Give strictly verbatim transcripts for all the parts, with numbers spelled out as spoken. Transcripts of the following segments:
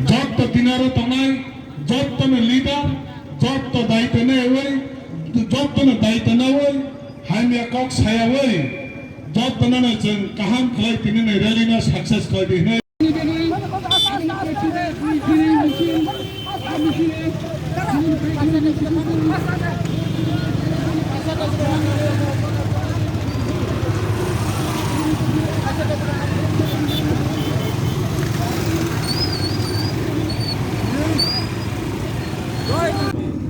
Jotto tinaro tongnai, jotto no leader, jotto daitwno ewi, jotto no daitwno ewi, hamya kok sayawi, jotto no chwng kaham khlai tini ni rally no success khlai di hinwi.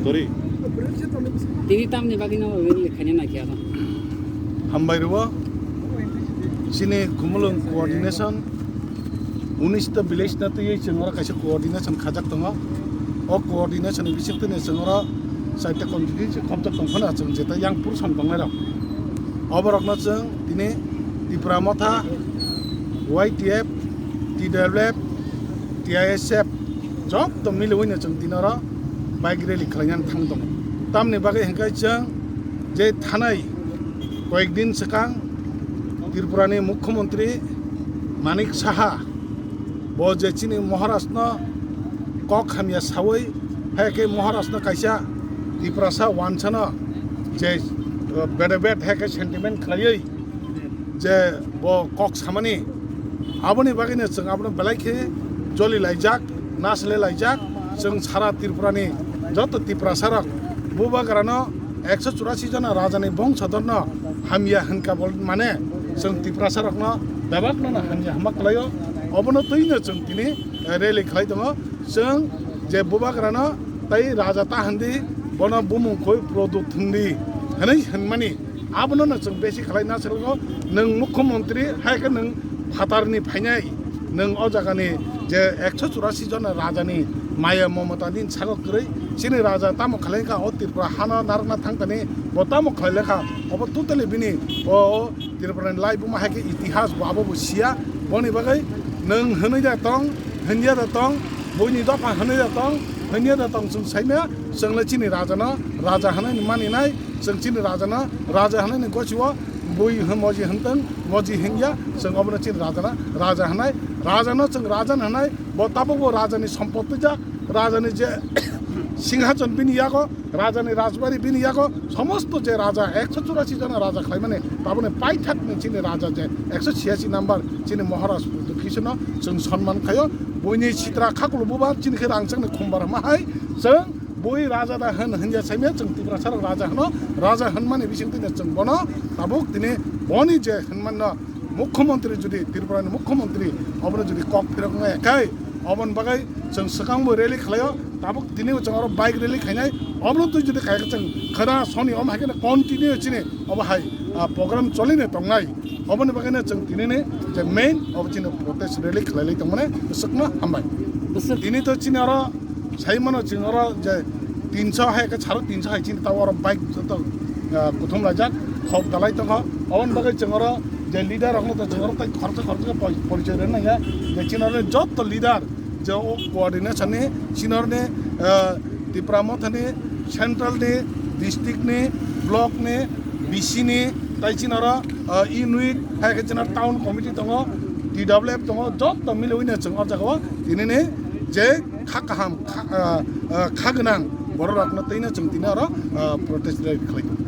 Sorry. Tini tamni bagwi no rally khaina naikhe abo. Hambai rwo. Chini Khumulwng coordination unis ta village no twiwi chwng oro kaisa coordination khajak tongo. O coordination ni bisingtwi no chwng oro chaita constituency khopjak tong phano chwng jeta yang purusam tongnai rok. Oborokno chwng tini Tipra Motha, Y T F, T W F, T I S F jotto miliwi no chwng tini oro bike rally khlainani thang tongo. Tamni bagwi hwnkhe chwng je thanai koyekdin swkang Tripurani Mukhyamantri Manik Saha bo je chini Maharajno kok hamya sawi, hai khe Maharajno kaisa Tiprasa wansano je, uh, bede bed hai khe sentiment khlaiwi je bo kok samani, aboni bagwino chwng abono belai khe joli laijak, nasle laijak. Chwng sara Tripurani joto Tiprasarok bubagrano ekso churasi jona rajani bongsodarno hamya hwnkha bol mane chwng Tiprasarokno bebakno hamya hwnma khlaio. Obono twino chwng tini rally khlai tongo. Chwng je bubagrano tai raja ta hwndi, bono bumung khoi Pradyut hwndi hwnwi hwnmani. Abono no chwng besi khlai na swrwngo, nwng mukhyamantri hai khe nwng phatarni phainai, nwng o jagani je ekso churasi jona rajani maya momotani sago kwrwi, chini raja tamo khlai kha o Tripura hano narwkna thangtani, bo tamo khlai lekha, obo totally bini o Tripurani lai buma hai khe itihas bo abo bo siya, boni bagwi nwng hwnwi da tong, hwnya da tong, buini dopha hwnwi da tong, hwnya da tong chwng saimaya, chwng le chini rajano raja hwnwi maninai, chwng chini rajano raja hwnwi gosio bui hwn moji hwntwng, moji hwnya, chwng obono chini rajano raja hwnai, rajano chwng raja hwnai, bo tabukbo rajani sompotijak, rajani je singhason bini yago, rajani rajbari bini yago somosto je raja ekso churasi jona raja khlaimani, taboni paithakni chini raja je ekso chiyasi number chini Maharaj Pradyut Kishorno chwng sonman khaio. Buini sitra khakulu bubar chini khe rangchakni khumbar hwnma hai chwng bui raja da hwn hwnya saimaya chwng Tiprasarok raja hwno, raja hwnmani bisingtwino chwng bono tabuk tini boni je hwnmanno Mukhyamantri jodi Tripurani Mukhyamantri obono jodi kok phiroknai khe oboni bagwi chwng swkangbo rally khlaio, tabuk tini chwng oro bike rally khainai, obono twi jodi khaikhe chwng khwna soni om hai kheno continue chini obo hai, ah, program cholini tongnai, oboni bagwino chwng tinini je main obo chini protest rally khlailai tongmani swkno hambai. Tini to chini oro Sai mano chwng oro je tinso hai khe saro tinso hai chini tao oro bike joto, ah, kuthum laijak, hok dalai tongkha. Oboni bagwi chwng oro je leader rokno to chwng oro tai khoroksa khoroksa poi-, porichoi rwna nangya. Je chini oro joto leader je o coordination ni chini oro ni, ah, Tipra Motha ni, central ni, district ni, block ni, B C ni, tai chini oro, ah, unit hai khe chini oro town committee tongo, T W F tongo, joto miliwi no chwng o jaga o tinini je kha kaham, kha, ah, ah, kha gwnang borok rokno twino chwng tini oro, ah, protest rally khlai tongo.